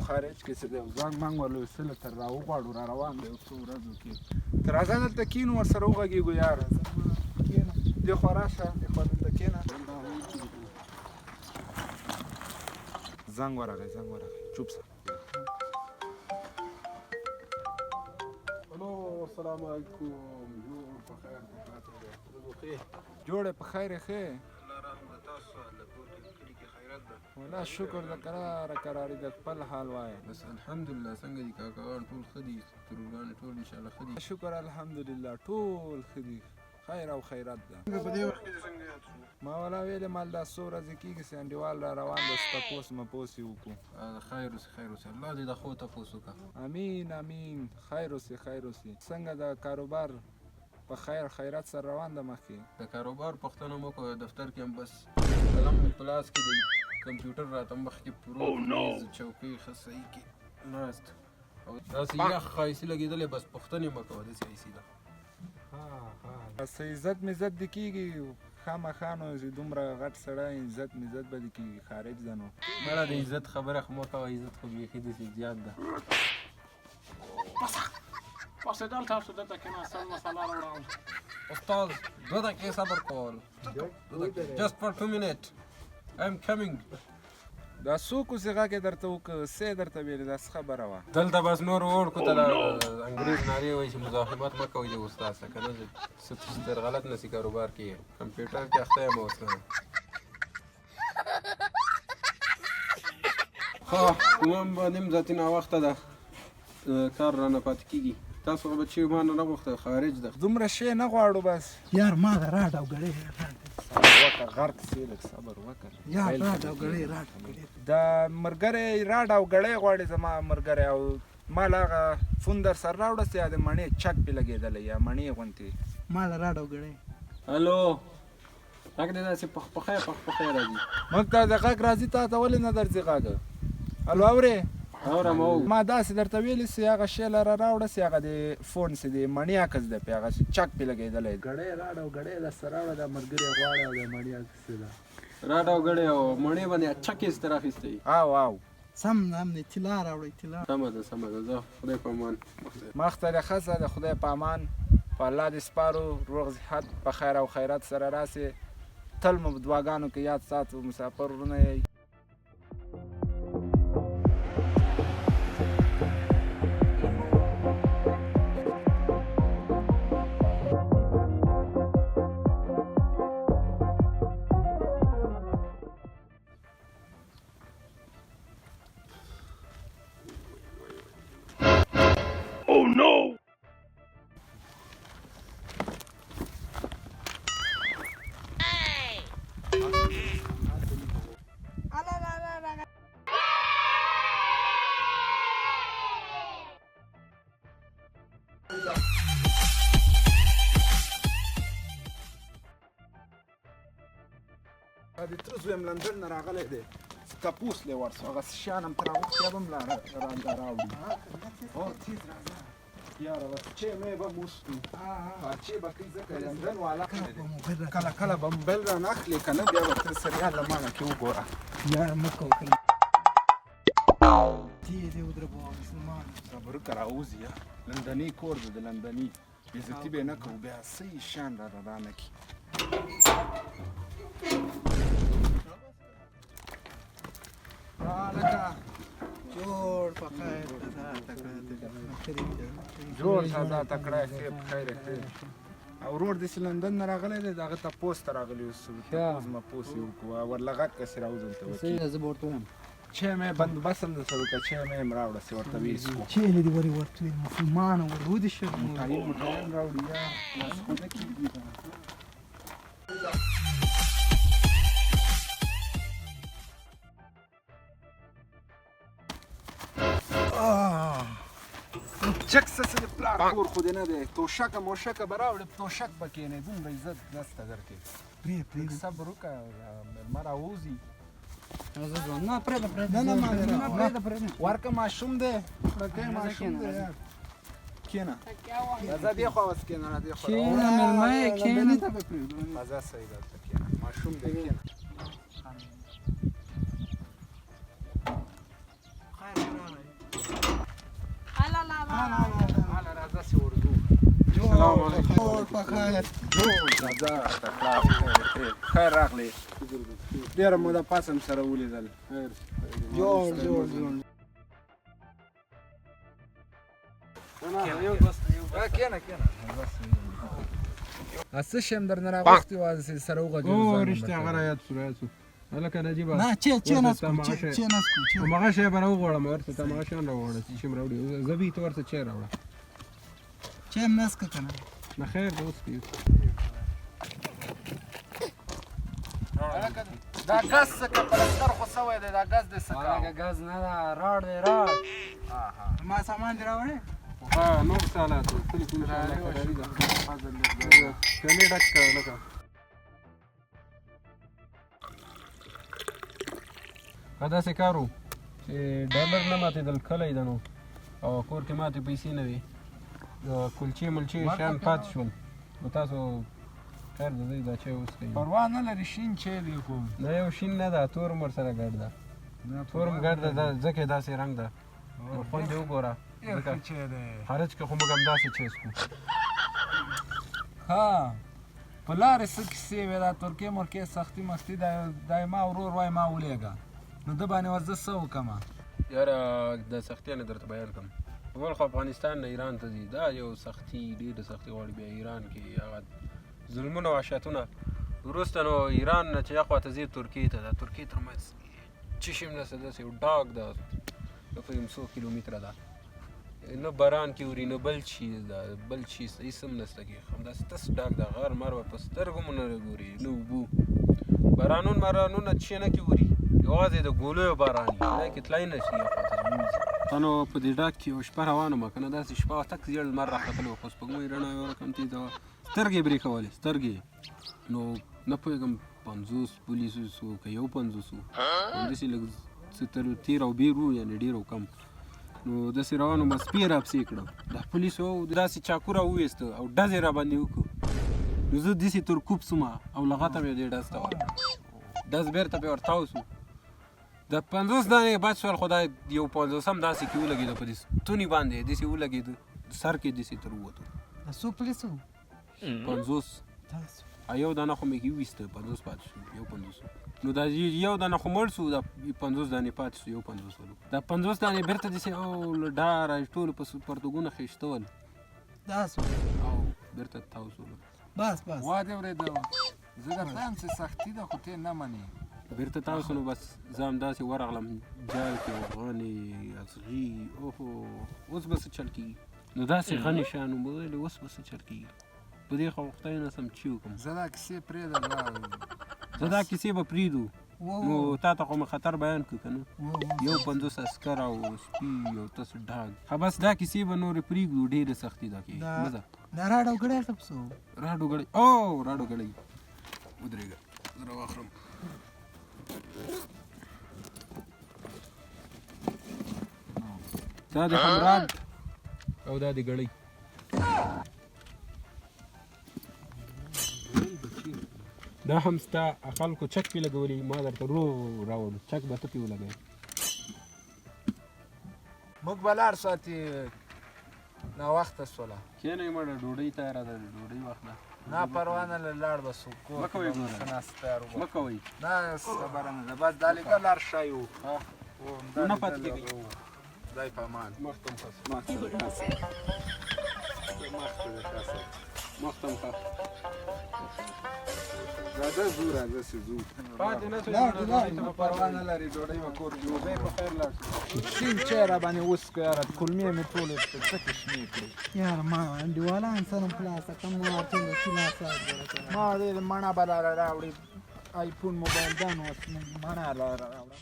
خارج کې څه دی، زنګ منګ ورله ویستله، تر راوغواړو، را روان دی څو ورځو کې. ته راځه دلته کښېنو، ورسره وغږېږو یار. کښېنه دې خوا راشه، دې خوا دلته کښېنه. زنګ ورغی، زنګ ورغی، چوپ سه. الو، السلام علیکم. جوړ په خیر؟ په خیر؟ جوړ په خیر؟ ښه. الله رحم د تاسو له کور کې، کلي کې خیرت ده؟ ولا شکر د قراره قراري د خپل حال وایه. بس الحمدلله. څنګه دي کاکاګان؟ ټول ښه دي؟ ترورګان ټول ان شاء الله ښه دي؟ شکر الحمدلله، ټول ښه دي، خیر او خیرات ده. په دې وخت کې څنګه یاد شو؟ ما ولا ویلې مال دا څو ورځې کېږي چې انډیوال را روان ده، تپوس مپوس یې وکړو. خیر اوسې، خیر اوسې، الله دې د ښو تپوس وکړه. امین امین، خیر اوسې، خیر اوسې. څنګه د کاروبار په خیر خیرات سره روان ده مخکې؟ د کاروبار پوښتنه مو کوه. دفتر کې هم بس قلم مې په لاس کې دی، کمپیوټر راته مخکې پروت، میز چوکۍ ښه صحیح کې ناست او داسې یخ ایسي لګېدلی، بس پوښتنې مه کوه، داسې ایسي ده. څه عزت مزت دې کېږي خامخا نو، چې دومره غټ سړی عزت مزت به دې کېږي، خارج ده نو. مړه د عزت خبره خو مه کوه، عزت خو بیخي داسې زیات ده. پاسېدل تاسو دلته کېناستل، مسله راوړم. استاد، 2 دقیقې صبر کول، 2 دقیقې، just for 2 minute, I am coming. دا څوک اوس غږ یې درته وکړ؟ څه یې درته ویلې؟ دا څه خبره وه؟ دلته بس نور وړکو ته انګریز نارې وایي چې مزاحمت مه کوئ د استاد سره، که نه څه در غلط نسی. کاروبار کې کمپیوټر کې اخته یم اوس. ښه، کوم باندې هم ذاتي ناوخته ده، کار رانه پاتې کېږي. تاسو خو بچي ما نه غوښته، خارج ده. دومره شی نه غواړو بس. یار، ما د راډ او ګړې راډ. صبر وکړه، غرق سي، لږ صبر وکړه. یار، راډ او ګړې، راډ او ګړې. دا مرګری راډ او ګړی غواړي زما مرګری، او ما له هغه فون در سره راوړه چې د مڼې چک پې لګېدلی یا مڼې غوندې. ما له راډ او ګړې. الو، غږ دې داسې پخ پخی پخ پخی راځي. موږ ته د غږ راځي، تا ته ولې نه درځي غږ؟ الو، اورې؟ اورم او. ما داسې درته ویلي چې هغه شی لره راوړه چې هغه د فون چې د مڼې عکس دی پې، هغه چې چک پې لګېدلی. ګړی راډ او ګړی در سره راوړه، دا ملګری غواړي او د مڼې عکس ده. راډ او ګړی او مڼې باندې چکې ستر اخیستی؟ او او. سم هم دی، طلا راوړی، طلا. سمه ده، سمه ده، زه خدای په امان. مخته د ښځه د خدای په امان، په الله دې سپارو، روغ صحت په خیر او خیرات سره راسې. تل مو په دعاګانو کې یاد ساتو، مسافر ورونه یئ. د تره زوی هم لندن نه راغلی دی، تپوس لی ورسو، هغه شیان هم تر راغوښتي، بیا به هم لا راوړي. او تیز راځه یاره، بس چې مې به موستو پارچې به کوي، ځکه لندن والا کله کله به موبایل رانه اخلي، که نه بیا به ته سریال له مانه کې وګوره. یار، مه کوه کله دې دې ودربو مسلمان. صبر وکړه، راوځي. لندني کور دی، د لندني بېعزتي به یې نه کوو، بیا صحیح شیان را رانه کړي. هلکه. جوړ په خیر؟ تکړه. جوړ تازه تکړه، ښه په خیر ښه. او ورور دې چې لندن نه راغلی دی، د هغه تپوس ته راغلی اوس، تپوس مپوس یې وکړو. ورله غږ کړه چې راوځم ته وکړي. صحیح ده، زه به ورته ووایم. چې مې بندوبست هم درسره وکړه، چې مې هم راوړه چې ورته ویې سکو. چیرې دې ورې ورته ویل مسلمانه ور ودې شرموه. مټایي مټایان راوړي یار، داسې خو نه کېږي دا. چک څه څه د پلار کور خو دې نه دی، توشکه موشکه به راوړې، په توشک به کښېنې، دومره عزت نسته درکې. پرې پرې. لږ صبر وکړه، مېلمه راووځي. زه ځوان نه، پرېږده پرېږده. نه نه، ما نه، پرېږده پرېږده. ورکه، ماشوم دی، وړکی ماشوم دی یار. کښېنه، راځه دې خوا اوس کښېنه، را دې خوا. کښېنه مېلمه یې، کښېنه. راځه، صحیح ده، دلته کښېنه، ماشوم دی، کښېنه. خیر راغی. هله راځه چې ورځو. سلام علیکم. جوړ په خیر. جوړ راځه، خیر خیر راغلې. ډېره موده پس هم سره ولیدل. جوړ جوړ جوړ. کښېنه کښېنه. څه شی هم درنه راغوښتي وه، هسې سره وغږېدو. او رښتیا، هغه را یاد شو، را یاد شو. هلکه نجیبه، نه، چې چې ورته نس تا کو، مغه چې شی- چې نس کو، چې هماغه شی به راوغواړم. ورته ته هماغه شیان راوغواړه چې شی راوړي. زه به ته ورته چای راوړه. چې هم نس که کنه. نه، خیر دی، اوس کوي. دا ګز څه که پلستر خو سوی دی، دا ګز دی څه هلکه کاوه؟ ګز نه ده، راډ دی، راډ. ما سامان دې راوړی؟ ها، نور څه حالات کلي کې انشاءالله کراري ده. پیالې ډک کړه لکه ښه. داسې کار و چې ډالر نه ماتېدل، کلی ده نو، او کور کې ماتې پیسې نه وي. د کلچې ملچې شیان پاتې شول. نو تاسو خیر د دی، دا چای وڅښئ. پروا نه لري، شین چای دی خو. نه، یو شین نه ده، تور هم ورسره ګډ ده. تور هم ګډ ده، دا ځکه یې داسې رنګ ده. نو خوند یې وګوره. ډېر ځکه ښه چای دی. خارج کې خو موږ همداسې چای څښو. ها، په لارې څه کیسې وې؟ دا ترکیې مرکې سختي مستي، دا ما ورور وای ما ولېږه، نو ده باندې ورځه څه وکمه؟ یاره، د سختیانې درته بیان کړم. اول خو افغانستان نه ایران ته ځي، دا یو سختي، ډېره سختي غواړي. بیا ایران کې هغه ظلمونه، وحشتونه. وروسته نو ایران نه چې اخوا ته ځي ترکیې ته، د ترکیې ترمنځ چې شي هم نشته، داسې یو ډاګ ده، نه پوهېږم څو کیلومتره ده. نه باران کې اوري، نه بل چیز ده، بل چیز هېڅ هم نشته کې. همداسې تس ډاګ ده، غر مر به په سترګو مو نه ګوري، نه اوبو. بارانون مارانونه چې نه کې اوري، یوازې د ګولیو باران وي، نه کې تلای نه شي اخوا ته ووځي. نو په دې ډاګ کې یوه شپه روان وم که نه، داسې شپه وه، تک زیړ لمر راختلی و، خو سپوږمۍ رڼا یو رقم تیزه وه، سترګې یې برېښولې سترګې. نو نه پوهېږم 50 پولیس وو که 51 وو، همداسې لږ څه تر تېر او بېر وو، یعنې ډېر او کم. نو داسې روان وم، سپی یې راپسې کړم. دا پولیسو داسې چاکو را وویسته او ډزې را باندې وکړو. نو زه داسې تر کوپ سوم او لغته مې دې ډز ته ورکړه. ډز بېرته پرې ورتاو سو. د 50 دانې بچ شول، خو دا یو پنځوسم داسې کې ولګېده، په دې ستوني باندې داسې ولګېده، سر کې داسې تر ووتو. څو پولیس وو؟ 50. تاسو یو دانه خو مې کې وویسته، 50 پاتې شو، 51. نو دا یو دانه خو مړ شو، دا 50 دانې پاتې شو، 51 ولو. دا 50 دانې بېرته داسې او له ډاره ټول په پرتوګونه خیشته ول. تاسو او بېرته تاو شولو. بس بس. وا دې ورېده، زه درته وایم چې سختي ده، خو ته نه منې. بېرته تاو شو. نو بس زه همداسې ورغلم، جال کې غنې ازغي، اوهو، اوس به څه چل کېږي؟ نو داسې غنې شیان وو، ویل اوس به څه چل کېږي؟ په دې خو خدای نه سم چې وکړم. زه دا کیسې پرېږده. زه دا کیسې به پرېږدو. نو تا ته خو مې خطر بیان کړ که نه؟ 51 عسکر او سپي او تس ډاګ. ښه، بس دا کیسې به نورې پرېږدو، ډېرې سختي ده کې. مه ځه. دا راډ او ګړی هلته په څه وو؟ راډو ګړی، او راډو ګړی، ودرېږه، زه راواخلم. دا د هم راډ او دا د ګړی. دا هم ستا خلکو چک پې لګولی، ما درته روغ راوړو، چک به ته پې ولګوې. موږ به لاړ سو، اتې ناوخته سوله. کښېنئ مړه، ډوډۍ تیاره ده، د ډوډۍ وخت ده. نه، پروا نه لري، لاړ به سو کور. مه کوئ ګوره. څه ناسته یار وګوره. مه کوئ. نه، خبره نه ده، بس دا لیدل لار ښه یو. ها، نه پاتې کېږئ. خدای په امان. مخته هم ښه. مخته دې ښه سه. مخته دې ښه سه. مخته هم ښه. راځه ځو، راځه چې ځو. پاتې نه شئ. لاړ دي، لاړ. ډوډۍ ته به پروا نه لري، ډوډۍ به کور کې ډوډۍ په خیر لاړ شئ. شین چای را باندې وڅښه یاره، کولمې مې ټولې په څه کې شنې کړې. یاره، ما انډیوالان سره خلاصه کم ورته چې لاس ما دې مڼه به لاره راوړي، آیفون موبایل دان اوس مڼه لاره راوړه.